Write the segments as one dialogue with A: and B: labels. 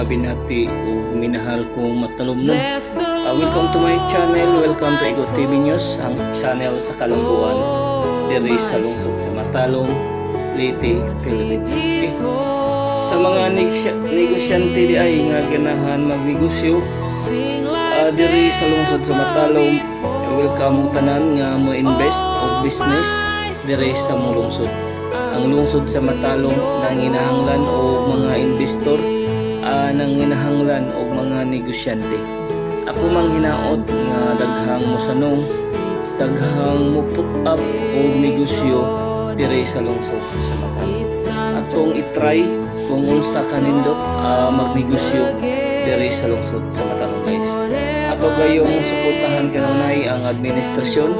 A: binati ug minahal kong matalomnon. Welcome to my channel, welcome to Ego TV News, ang channel sa kalambuan diri sa lungsod sa Matalom, Leyte, Philippines. Okay. Sa mga negosyante di ay nga ganahan magnegosyo diri sa lungsod sa Matalom, welcome tanan nga mo invest og business diri sa mong lungsod. Ang lungsod sa Matalom nanginahanglan og mga investor, nanginahanglan og mga negosyante. Ako mang hinaot nga daghang mosanong, daghang mo put up og negosyo diri sa lungsod sa Matalom. Atong i-try kung unsa kanindot magnegosyo diri sa lungsod sa Matalom, guys. Ato gayong suportahan kanunay ang administrasyon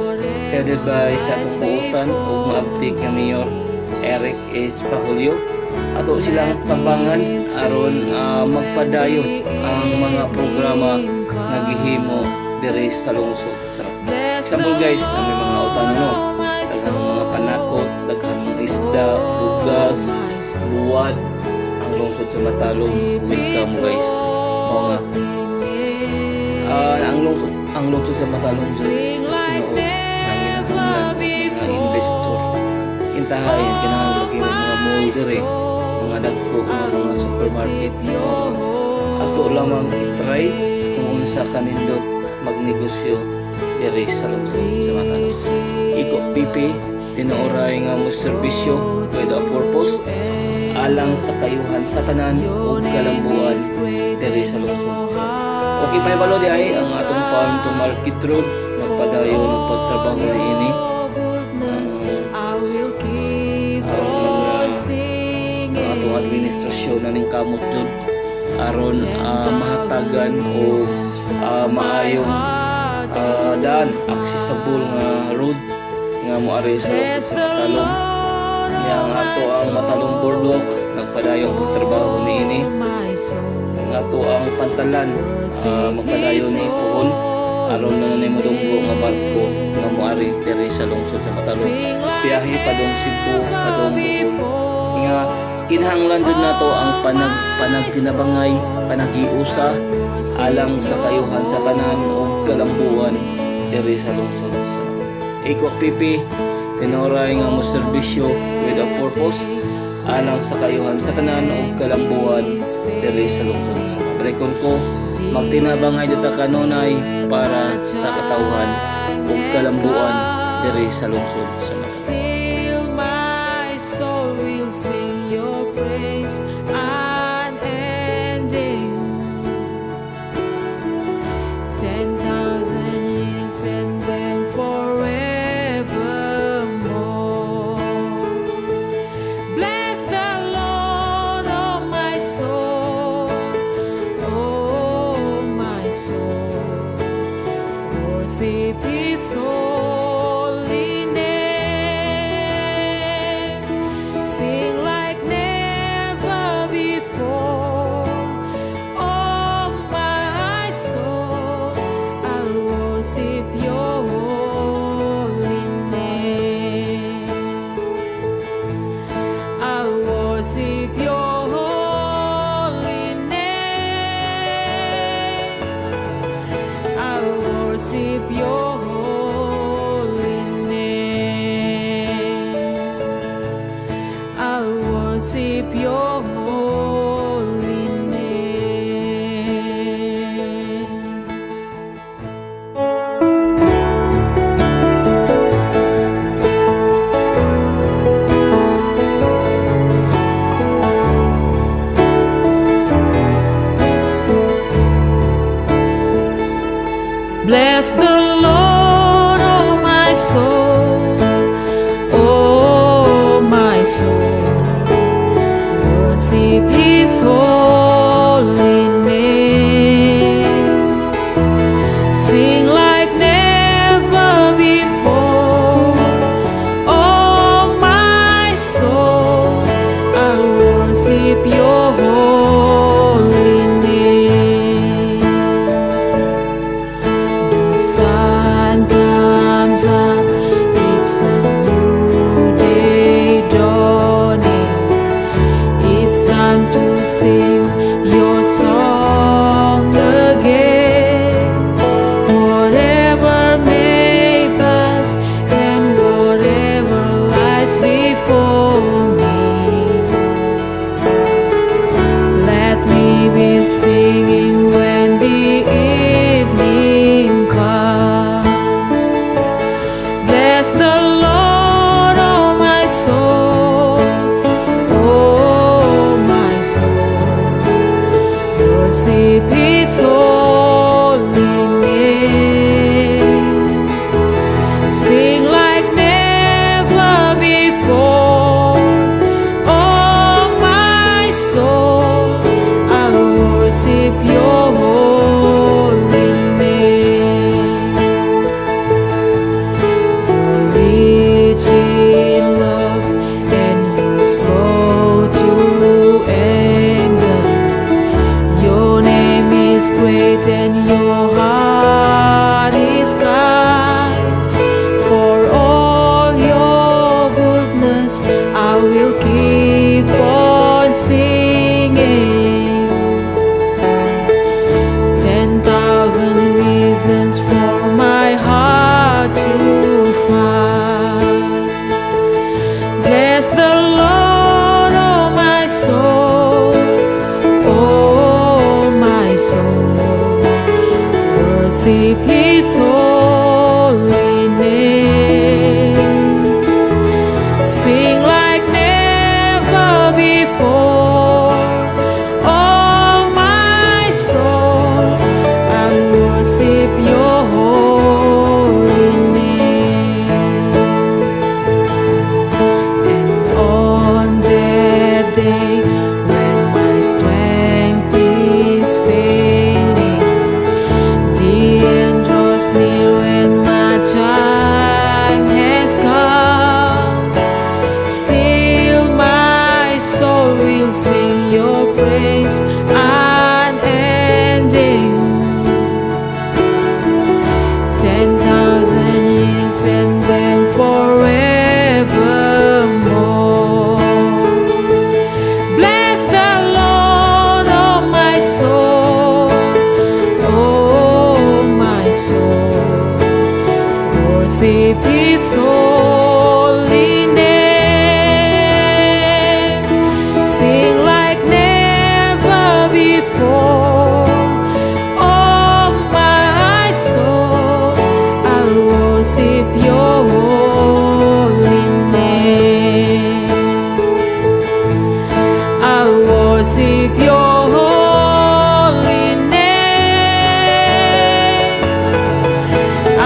A: headed by sa atong buutan ug maabtik nga Mayor Eric S. Pahulyo. Ato silang tabangan aron magpadayon ang mga programa nga gihimo diri sa lungsod. Sa example, guys, na may mga utano, no, daghang mga panakot, daghang isda, bugas, buwad. Ang lungsod sa Matalom, welcome mo, guys. Mao nga ang lungsod sa Matalom jud tinuod nanginahanglan og mga investor. Intahayan kinahanglan maghimo mga mall diri, mga dagko nga mga supermarket. Ato lamang i-try kung unsa kanindot magnegosyo diri sa lungsod sa Matalom. Iko PP, tinuoray nga mo serbisyo with a purpose alang sa kayuhan sa tanan ug kalambuan diri sa lungsod. So, okay pa ibalo di ay ang atong farm to market road, magpadayon ang pagtrabaho niini aron mga ang atong administrasyon na ning kamot jud aron mahatagan o maayong daan, accessible nga road nga moari sa lungsod sa Matalom. Niya ang ato ang Matalom Boardwalk, nagpadayong pagtrabaho niini. Ang ato ang pantalan, magpadayon ni puhon aron na nanay modunggo nga barko nga moari diri sa lungsod sa Matalom, biyahe padong Cebu, padong Bohol, nga kinahanglan jud nato ang panagtinabangay, panagiusa alang sa kayuhan sa tanan ug kalambuan diri sa lungsod sa Iko PP, tinuoray nga mo serbisyo with a purpose alang sa kayuhan sa tanan ug kalambuan diri sa lungsod sa Brekon ko magtinabangay dita kanunay para sa katawhan ug kalambuan diri sa lungsod sa Matalom.
B: Still my soul will sing your praise unending. 10,000 years and then forevermore. Bless the Lord, oh my soul, oh my soul. Worship His holy name. Sing like never before. Oh, my soul, I'll worship your holy name. I'll worship your holy name. I'll worship your holy name. I'll worship your holy name. Bless the Lord, oh my soul, oh my soul. Worship His holy name. Sing like never before. Oh my soul, I worship your holy name. The sun comes up, it's a new day dawning. It's time to sing. And your heart is kind. For all your goodness, I will keep on singing. 10,000 reasons for my heart to find. Bless the Lord, oh my soul, oh my soul. Worship His holy name. Sing like never before, oh my soul, and worship your holy name. And on that day when my strength is failing, the end draws near and my time has come. Still, my soul will sing your praise unending. 10,000 years and then forevermore. Bless the Lord, oh my soul, oh my soul. Worship His holy name. Sing like never before. Oh my soul, I'll worship your holy name. I'll worship your holy name.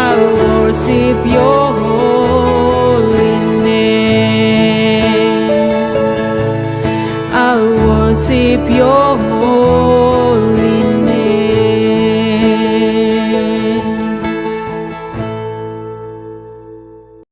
B: I'll worship your holy name. I'll worship your holy